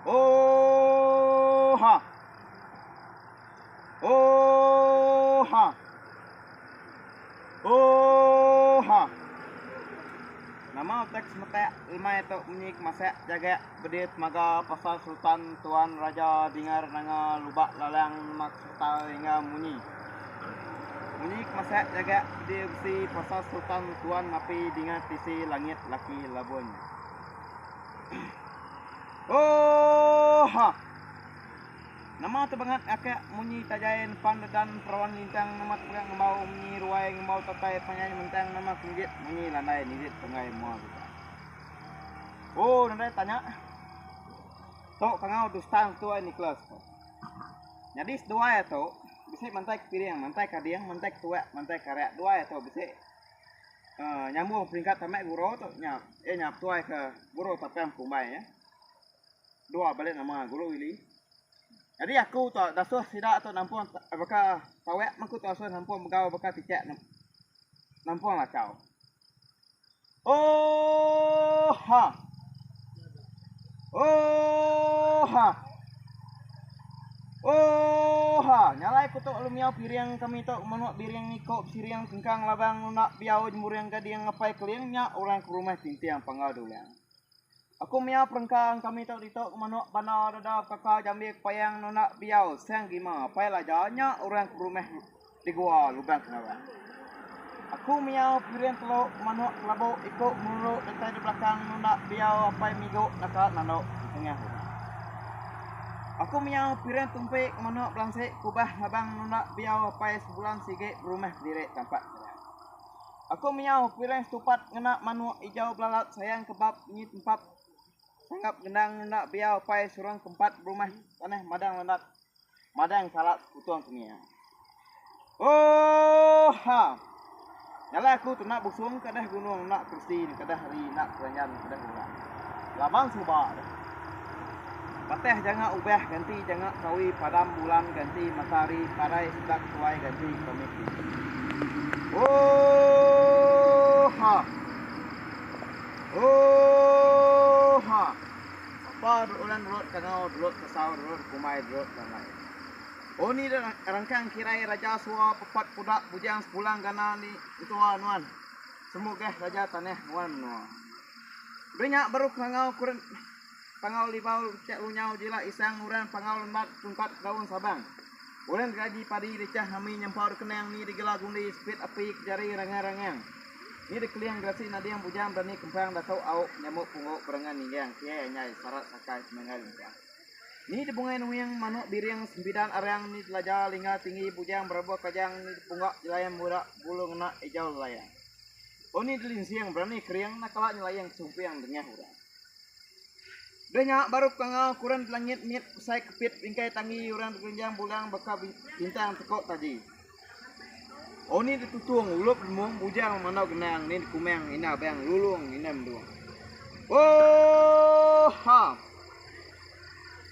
Ooha! Ooha! Ooha! Nama utai ke semetak lemai tu munyi ke masak jagak bedit maga pasal Sultan Tuan Raja Dingar Nanga Lubak Lalang Nemak Serta hingga munyi. Munyi ke masak jagak bedil besi pasal Sultan Tuan Mapi Dingar Tisi Langit Laki Labun. Ooha! Nama tebengat ngakak munyi tajai nepan dedan perawan lintang nama tebengat ngembau munyi ruai ngembau tatai panjai nyementang nama kenggit munyi landai nirit penggai mua kita. Oh nadai tanya. Tu kangau Dustan seduai Nicholas tu. Nyadi seduai tu bisi mantai ke piring, mantai kading, mantai ke tuak, mantai karak duai tu bisi uhh nyambung peringkat tamak guro tu nya iya nya tuai ke guro tapang kumbai nya. Dua balik nama Guru Willy. Jadi aku tu dasuh sida tu nampung baka tawak meh aku tu asuh nampung begau baka tichak nampung lachau. Ooha. Ooha. Oohaa! Nyalai ku tu lalu miau piring kami tu manuk biring iko besiring sengkang labang nunda biau jemuring gading apai keling nya orang ke rumah tinting panggau dulang. Aku miau perengka kami tu ditu ke manuk banda dada kaka jambi kepayang nunda biau sang gima apai laja nya orang ke rumah di gua lubang kenawang. Aku miau piring telu ke manuk kelabu iko meruru datai di belakang nunda biau apai migu naka nandu di tengah rumah. Aku miau piring tumpi ke manuk belansi kubah ngabang nunda biau apai sebulan sigi berumah kediri tampak terang. Aku miau piring setupat ngena manuk ijau belalat sayang kebab nyi tempap sanggap gendang nunda biau pai surung kempat berumah tanah madang lendat madang salat putung kemia. Oohaa. Nyalai aku tu enda busung ke deh gunung enda kerusi ne ke deh hari enda keranjan ke deh ulang. Laban suba deh. Pateh janga ubah ganti janga kawi padam bulan ganti matahari parai sedak tuai ganti kami ti. Ooha. Ooha. Sapa ulan rut kangau rut kesau rut kumai rut langai. Oh ni rangkang kirai raja sua pepat pudak bujang sepulang gana ni entua nuan. Semugah raja tanah nuan menua. Udah nya baru kangau kurin Pangau Libau Cek Lunyau Jila Isang Orang Pangau Lembat Tungkat Daun Sabang. Orang Geraji Padi Richah Nami Nyampau Rekenang Ni Digela Gundi Sepit Api Kejari Rangang-rangang. Ni Dikeling Gerasi Nading Bujang Berani Kempang Datuk Auk Nyamuk Pungguk Berengan Ninggang Kiai Anyai Sarat Sakai Semanggai Lungkang. Ni Dibungai Nuing Manuk Biring Sempidan Arang Ni Delaja Lingga Tinggi Bujang Berabuh Kajang Ni Dipunggak Jelayam Burak Bulu Ngena Ijau Lelayang. Oh ni delinsing berani kering enda kala nyelayang kesumping dengah orang. Udah nya baru kangau kuran langit mit besai kepit bingkai tanggi orang digerenjang bulang baka bintang teko taji. Oh ni ditutung ulup demung bujang mandau genang ni dikumang ina abang lulung ina mendung. Oh ha.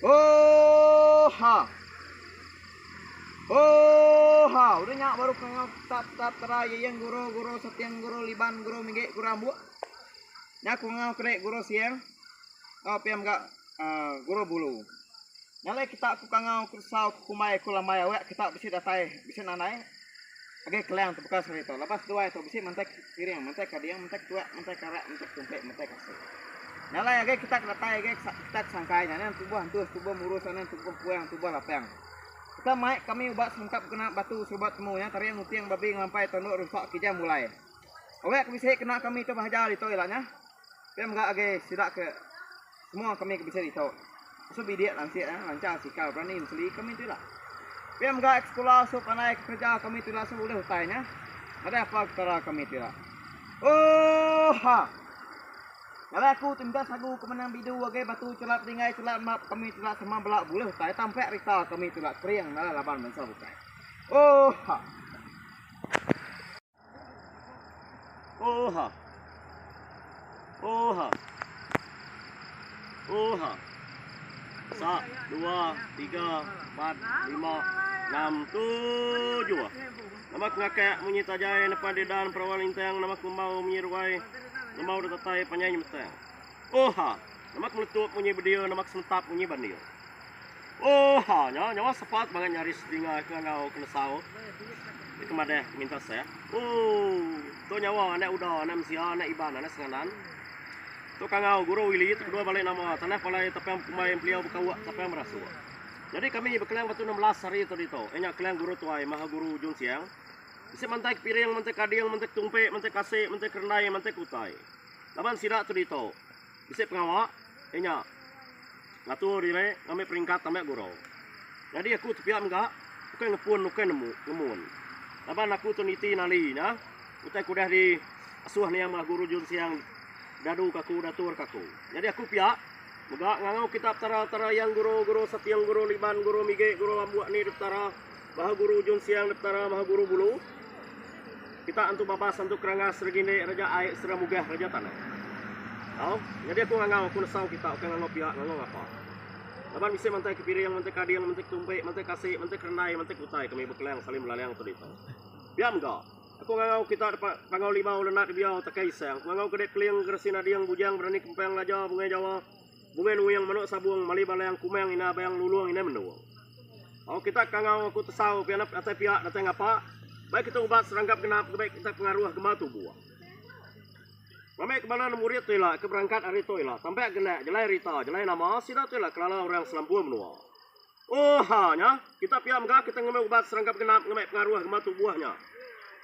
Oh ha. Oohaa udah nya baru kangau tetap tetap tera yeyeng guro guro seting guro liban guro migi guro ambuk nya ku ngau kere guro siang enggau pia mega uhh guro bulu. Nya alai kita ku kangau ku desau ku kumbai ku lambai awak kita bisi datai bisi nandai agi kelang tebeka sehari tu laban seduai tu bisi mantai piring mantai kading mantai ketuak mantai karak mantai ketumpik mantai kasih. Nya alai agi kita ke datai agi kita ke sangkai nya anang tubuh antus tubuh murus anang tubuh puang tubuh lapang. Kita mai kami ubat sengkap kena batu serubat temu nya taring uting babi ngelampai tanduk rusak kijang mulai. Awek ke bisi kena kami tu bahaja ditu ila nya. Pia mega agi sida ke semua kami ke bisi ditu. Asu bidik lansik nya lancar sikar berani enseli kami tu ila. Pia mega ke sekula asu pandai ke kerja kami tu ila asu ulih utai nya. Nadai apa ketara kami tu ila. Oohaa. Ngagai aku ti meda sagu ke menang bidu agai batu chelap dinggai chelap map kami tela sama bela bulih utai tampak rita kami tela kering nadai laban bansa bukai. Ooha. Ooha. Ooha. Ooha. Sa, dua, tiga, empat, lima, enam, tujuh. Nama ke ngakak munyi tajai nepan didan perawan lintang nama ke ngembau munyi ruai ngembau da tatai panjai nyemetang. Ooha! Nama ke meletup munyi bedil nama ke semetap munyi bandil. Ooha! Nya nyawa sepat bangat nyaris dinga ke ngangau ke nesau ke madah ke minta seh. Ooh! Tu nyawa anak uda anak mensia anak iban anak senganan. Tu kangau guru Willie tu kedua balik nama tanah palai tapang bekumbai empeliau bekauk tapang berasuk. Nyadi kami bekelang batu 16 hari tu ditu iya nya kelang guru tuai maha guru Ujung Siang. Bisi mantai ke piring, mantai ke ading, mantai ke tumpi, mantai ke asi, mantai ke rendai, mantai ke utai. Laban sida tu ditu bisi pengawa iya nya ngatur diri ngambi peringkat tambah guru. Nyadi aku tu pia mega ukai ngepun ukai nemu ngemun. Laban aku tu niti nali nya utai ke udah di asuh niang maha guru Ujung Siang dadu ke aku datur ke aku. Nyadi aku pia. Mega ngangau kita Petara Tara Yang Guru, Guru Satiang Guru Liban, Guru Mige, Guru Lambuk ni di Petara, Maha Guru Ujung Siang di Petara, Maha Guru Bulu. Kita antu babas, antu kerangas, Reginde, Raja Ai, Sera Mugah, Raja Tanah. Tau, nyadi aku ngangau, aku nesau kita, ukai ngangau pia, ngangau ngapa. Laban bisi mantai ke piring, mantai ke ading, mantai ke tumpi, mantai ke asi, mantai ke rendai, mantai ke utai kami bekelang salim belalang tu ditu. Pia mega. Aku ngangau kita depa Panggau Limau Lenat Dibiau Takai Isang. Aku ngangau Kedek Keling Geresi Nading Bujang Berani Kempang Laja Bungai Jawa Bungai Nuing Manuk Sabung Mali Balang Kumang Ina Abang Lulung Ina Mendung. Au kita kangau aku tesau pia datai pia datai ngapa bai kita ubat seranggap genap ke bai kita pengaruh gema tubuh. Ngambi ke bala murid tu ila ke berangkat ari tu ila tambah genak jelai rita jelai nama sida tu ila kelala orang selampur menua. Oh ha nya kita pia mega kita ngambi ubat seranggap genap ngambi pengaruh gema tubuh nya.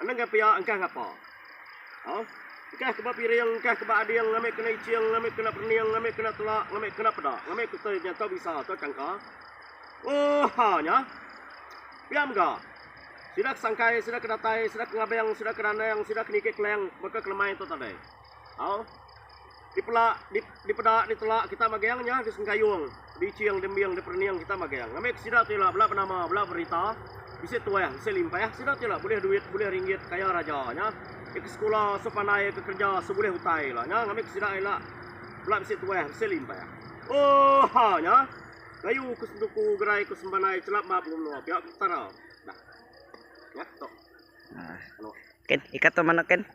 Anang ga pia engkah ngapa. Au engkah ke ba piring engkah ke ba ading ngambi kena iching ngambi kena perening ngambi kena tela ngambi kena peda ngambi ke utai nya tau bisa tau changka. Oh ha nya. Pia mega. Sida ke sangkai, sida ke datai, sida ke ngabang, sida ke randang, sida ke niki kelang baka kelemai tu tadi. Au. Dipela, dipeda, ditela kita magang nya disengkayung, diiching, diembing, diperening kita magang. Ngambi ke sida tu ila bela benama, bela berita, bisi tuah, bisi limpah, sida tu ila bulih duit, bulih ringgit, kaya raja nya. Ke sekula, sepandai, ke kereja, sebulih utai ila nya. Ngambi ke sida ila bela bisi tuah, bisi limpah. Oh ha nya. Gayu ku sentuku, gerai ku sembanai, chelap ba menua pia ku Petara. Dah. Ya, tu. Ken, ikat tu manuk ken.